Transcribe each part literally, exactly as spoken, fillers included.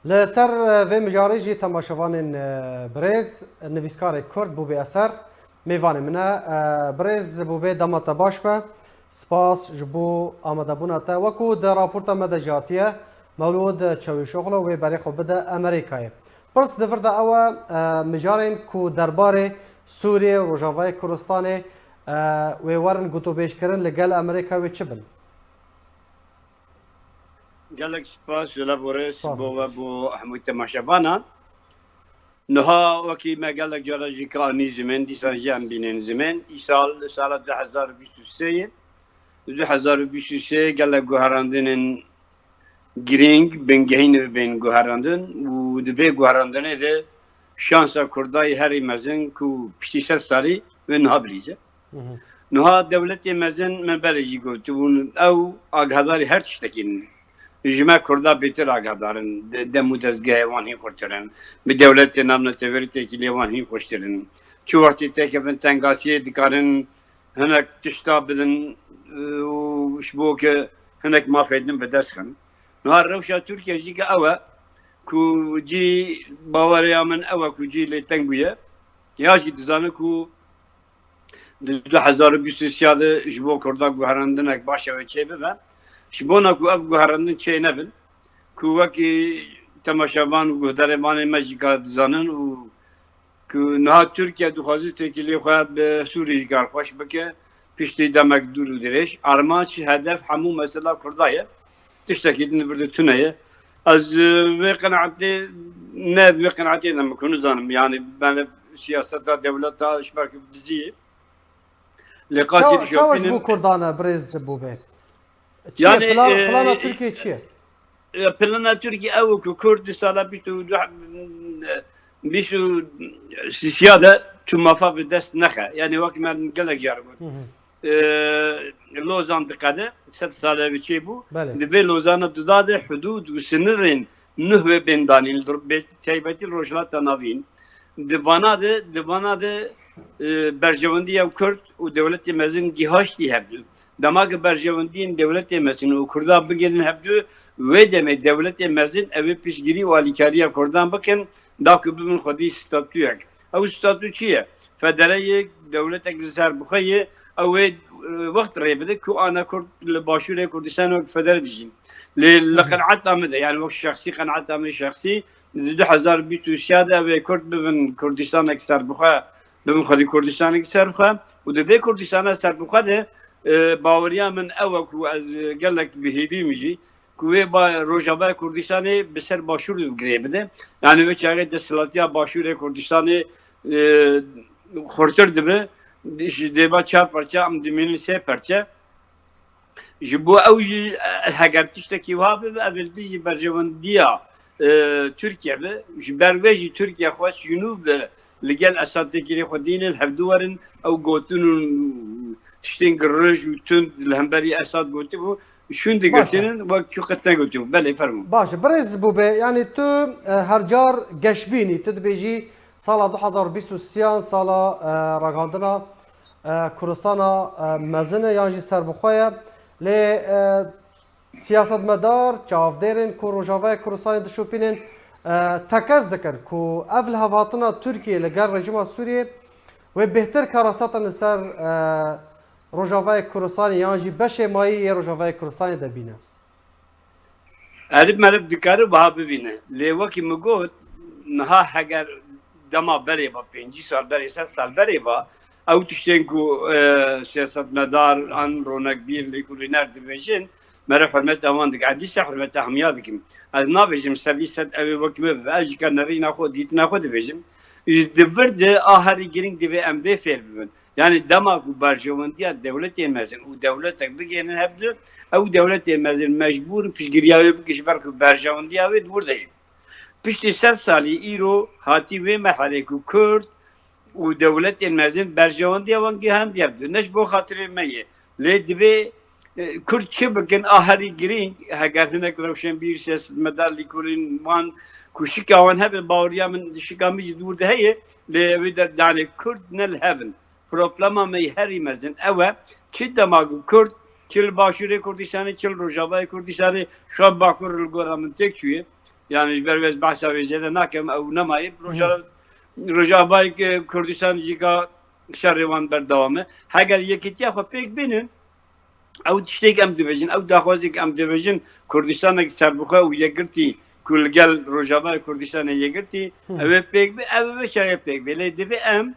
Li ser, e, vê mijarê jî temaşevanên, e, birêz, nivîskarê Kurd Bûbê Eser mêvanê min e. E, birêz Bûbê, dema te baş be. Spas ji bo amadebûna te. Wekû di raporta me de jî hatiye, Mewlûd Çewîşoxlu wê berê xwe bide Amerîkayê. Pirs di vir de ew e, e, mijarên ku derbarê Sûriyê û Rojavayê Kurdistanê, e, wê werin gotûbêjkirin li gel Amerîka wê çi bin? Gelek spas ji Levorê, spas bo we, bo hemû temaşevanan. Niha wekî me gelek cara jî ka anî zimên, dîsa jî em bînin zimên. Îsal, sala du hezar û bîst û sê ye. Du hezar û bîst û sê gelek guherandinên girîng, bingehîn ê bên guherandin û di vê guherandinê de şansa Kurda yê herî mezin ku piştî sed salî wê niha bilîze. Niha dewletê mezin, me berê jî gotibûn, ew agadarî her tiştekî ne. Ji me Kurda bêtir agadar in. De-, dem û dezgehê wan hîn xurtir in. Bi dewletê navneteweyî têkiliyê wan hîn xweştir in. Çi wextî têkevin tengasiyê, dikarin hinek tişta bidin, e, û ji bo ke hinek mafê din bi dest xin. Niha rewşa Tirkiye jî ke ew e, ku cî baweriya min ew e ku cî lê teng bûye. Ya jî dizane ku di du hezar û bîst û sê de ji bo Kurda guherandinek baş e wê çê bibe. Ji bona ku ev guherandin çê nebin, ku wekî temaşevan û guhdarê vanê me jî ka dizanin û ku niha Tirkiye dixwaze têkiliyê xwe bi Sûriyê jî kar xweş bike, piştî demek dûr û dirêj. Armanc, hedef hemû mesela Kurda ye. Tiştekî din vir de tune ye. Ez, e, vê qenaetê, ne ez vê qenaetê ne, min ku nizanim. Yani, ben siyaseta dewleta ji ber ku dizî ye. Lê qasî Çawa, çawa ji dişopînin bo Kurdan e, birêz Bûbê? Çi ye? Yani, Plan, e, plana Tirkiye çi ye? E, plana Tirkiye ew e ku Kurd di sala bîst û du, bîst û sisiya de tu mafa bi dest nexe. Yani wek me gelek car got. Hı hı. E, Lozan diqede, sed sale bi çê bû. Belê. Di vê Lozana duda de hudud û sinirên nuh wê bên danîn, li dur-, bê-, taybetî Rojhilata Navîn. Di vana de, di vana de, e, berjewendiya Kurd û dewletê mezin gihaştî hevdu. Dema ku berjewendiyên dewletê mezin û Kurda bigihînin hevdu, wê demê dewletê mezin ew ê piştgirî û alîkariya Kurdan bikin, da ku bibin xwedî statuyek. Ew statu çi ye? Federeyê, dewletek li ser bixwe ye, ew ê, e, wext rê bide ku ana Kurd li Başûrê Kurdistanê wek federe dijîn. Lê li Hı hı. qenaeta min de, yani wek şexsî qenaeta min şexsî, di du hezar û bîst û sê de ew ê Kurd bibin Kurdistanek serbixwe, bibin xwedî Kurdistanek serbixwe û di vê Kurdistana serbixwe de, e, baweriya min ew e ku ez, e, gelek bi hêvî min jî, ku wê ba-, Rojavayê Kurdistanê bi ser Başûr girê bide. Yani wê çaxê desthilatiya Başûrê Kurdistanê, e, xurtir dibe, ji dêva çar parça em dimînin sê parça. Ji bo ew jî, e, heger tiştekî wiha bibe, ev ê dijî berjewendiya, e, Tirkiye be. Ji ber wê jî Tirkiye xwest ji nû ve li gel Esad têkiliyê xwe dînin, hevdu werin ew gotin û tiştên girij û tund li hemberî Esad gotibû, şûn Baş e. digirtînin, wek ku qet negotibû. Belê, fermo. Baş e. Birêz Bûbê, yani tu, e, her car geş bînî, tu dibêjî sala du hezar û bîst û sê sala, e, ragihandina, e, Kurdistana, e, mezin e yan jî serbixwe ye. Lê, e, siyasetmedar, çavdêrên ku Rojavayê Kurdistanê dişopînin, e, tekez dikin ku ev lihevhatina Tirkiyê li gel rejîma Sûriyê wê bêhtir karasetin li ser, e, Rojavayê Kurdistanê yan jî beşê mayî yê Rojavayê Kurdistanê de bîne. Erib merib dikare wiha bibîne. Lê wekî min got, niha heger dema berê ve, pêncî sal berê, sed sal berê ve, ew tiştên ku, e, siyasetmedar an ronekbîr, lêkolîner dibêjin, mere hurmeta wan dikim. Ez dîsa hurmeta hemiya dikim. Ez nabêjim sedî sed ew ê wekî min bibe. Ez jî ka nerîna xwe, dîtina xwe dibêjim. Di vir de a herî girîng divê em vê fêr bibin. Yani dema ku berjewendiya dewletê mezin û dewletek bigihînin hevdu, ew dewletê mezin mecbûr in piştgiriya wê bike ji ber ku berjewendiya wê di wir de ye. Piştî sed salî îro hatî wê merhelê ku Kurd û dewletên mezin berjewendiya wan gihandiye hevdu. Ne ji bo xatirê me ye. Lê divê, e, Kurd çi bikin a herî girîng, heger hinek rewşenbîr, siyasetmedar, lêkolîn wan ku şika wan hebe, baweriya min şika min jî di wir de heye, lê ew ê de, yani Kurd ne li hev in. Problema me yê herî mezin ew e, çi dema ku Kurd, çi li Başûrê Kurdistanê, çi li Rojavayê Kurdistanê, xwe Bakur li gora min têk çûye, Yani ji ber wê ez behsa wê zêde nakim, ew nemaye. Rojava-, Rojavayê Kurdistan jî ka şerê wan berdewam e. Heger yekîtiya xwe pêk bînin, ew tiştêk em dibêjin, ew daxwazek em dibêjin, Kurdistanek serbixwe û yekgirtî ku li gel Rojavayê Kurdistanê yekgirtî, Hı. ew ê pêk be, ew ê vê çaxê pêk be. Lê divê em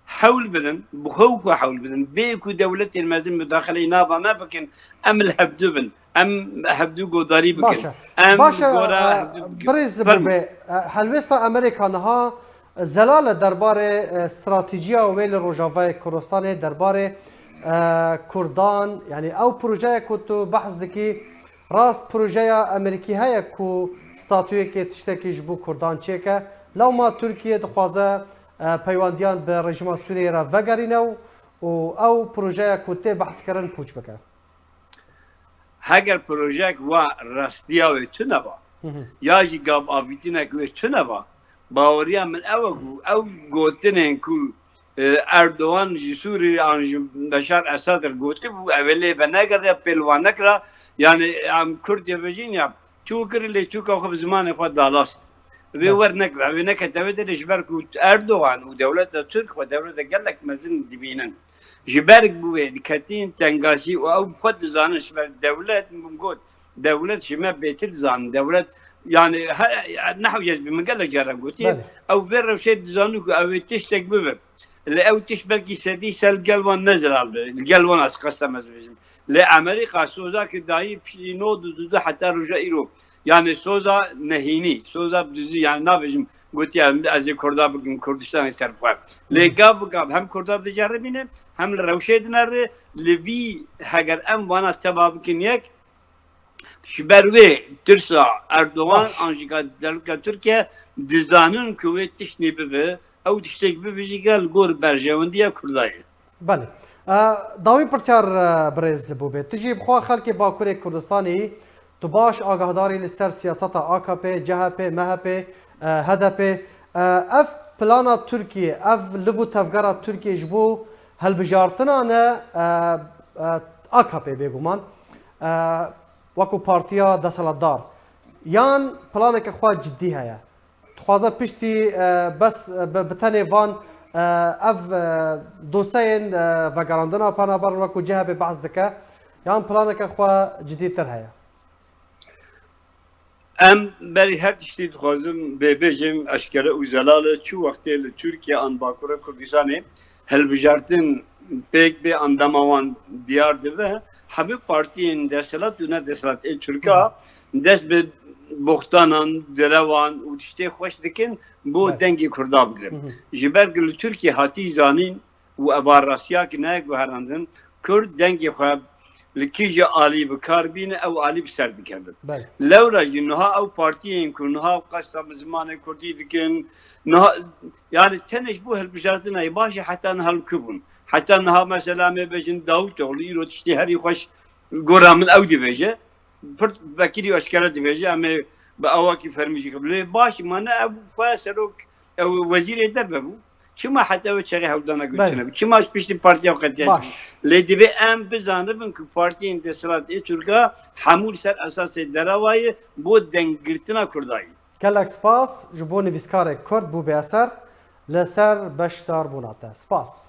hewl bidin, bi xwe û xwe hewl bidin. Bê ku dewletên mezin mudaxileyê nava me bikin, em li hevdu bin, em hevdu godarî bikin. Baş e. Em Baş e, li gora e, hevdu bikin. Birêz Fermo. Bûbe, e, helwêsta Amerîka niha zelal e derbarê, e, stratejiya wê li Rojavayê Kurdistanê, derbarê, e, Kurdan, yani ew projeya ku tu behs dikî, rast projeya Amerîkî heye ku statuyekê tiştekî ji bo Kurdan çêke, lewma Tirkiye dixwaze, e, peywandiyan bi rejîma Sûriyeyê re vegerîne û, û ew projeya ku tê behskirin pûç bike. Heger projeyek wa rastiya wê tune ba, Hı hı. ya jî gav avîtinek wê tune ba, baweriya min ew e ku ew gotinên ku, e, Erdogan ji Sûriyê an ji Beşar Esad re gotibû, ew ê lê venegere, pêl wan nekira. Yani em Kurd dibêjin ya, tu kir lê tu ka xwe bi zimanê xwe dalast. Vê Evet. wer nekira, vê nekete vê derê ji ber ku Erdogan û dewleta Tirk xwe dewlete gelek mezin dibînin. Ji ber ku wê diketin tengasî û ew xwe dizanin ji ber dewlet, min got, dewlet ji me bêtir dizanin. Dewlet, yani, her, nehewce ez bi min gelek caran gotiye, Belê. ew vê rewşê dizanin ku ew ê tiştek bibe. Lê ew tişt belkî sedî sal gel wan ne zelal be. Li gel wan ez qestem ez bêjim. Lê Amerîka soza ki dayî piştî nod û dudu heta roja îro. Yani soza nehînî, soza bi duzî, yani nabêjim gotiye ez ê Kurda bikim, Kurdistanê serxwe. Lê Hı. gav bi gav hem Kurda diceribîne, hem li rewşê dinere, li vî heger em vana teva bikin yek, ji ber wê tirsa Erdogan Baş. an jî ka dewleta Tirkiye dizanin ku wê tiştnî bibe, ew tiştek bibe jî gel gor berjewendiya Kurda ye. Belê. E, dawî pirsyar, e, birêz Bûbe. Tu jî bi xwe xelkê Bakurê Kurdistanê yî, tu baş agahdarî li ser siyaseta A K P, C H P, M H P, e, H D P. E, ev plana Tirkiye, ev liv û tevgera Tirkiye ji bo hilbijartina ne, e, e, A K P bêguman, e, wekû partiya desthilatdar, yan planeke xwe cidî heye? Dixwaze piştî, e, bes, e, bi, bi tenê van, e, ev, e, dosyeyên, e, vegerandina penaberan wekû C H P behs dike, yan planeke xwe cidîtir heye? Em berî her tiştî dixwazim bê bêjim eşkere û zelal e, çi wextê li Tirkiye an Bakurê Kurdistanê hilbijartin pêk bê an dema wan diyar dibe, hemû partiyên desthilat û ne desthilat ên Tirka dest bi boxtanan, direwan û tiştê xweş dikin bo Belê. dengê Kurda bigirin. Hı hı. Ji ber ku li Tirkiye hatî zanîn û eva rastiya ki nayê guherandin, Kurd dengê xwe li kîje alî bi kar bîne, ew alî bi ser dikevin. Belê. Lewra jî niha ew partiyên ku niha qesta bi zimanê Kurdî dikin, niha, yani tenê ji bo hilbijartina yê baş e heta niha li ku bûn. Heta niha mesela em ê bêjin Davutoğlu îro tiştê herî xweş gora min ew dibêje. Pir vekirî eşkere dibêje, em ê bi awakî fermî jî qebûl. Lê baş mane ew xwe serok, ew wezîrê derve bû. Çima heta ew çaxê hewldana Belê. gotine bû? Çima ji piştî partiya qetiya Baş. Lê divê em bizanibin ku partiyên desthilat ê Tirka hemû li ser esasê derewa ye bo denggirtina Kurda ye. Gelek spas ji bo nivîskarê Kurd Bûbe Eser li ser beşdarbûna te. Spas.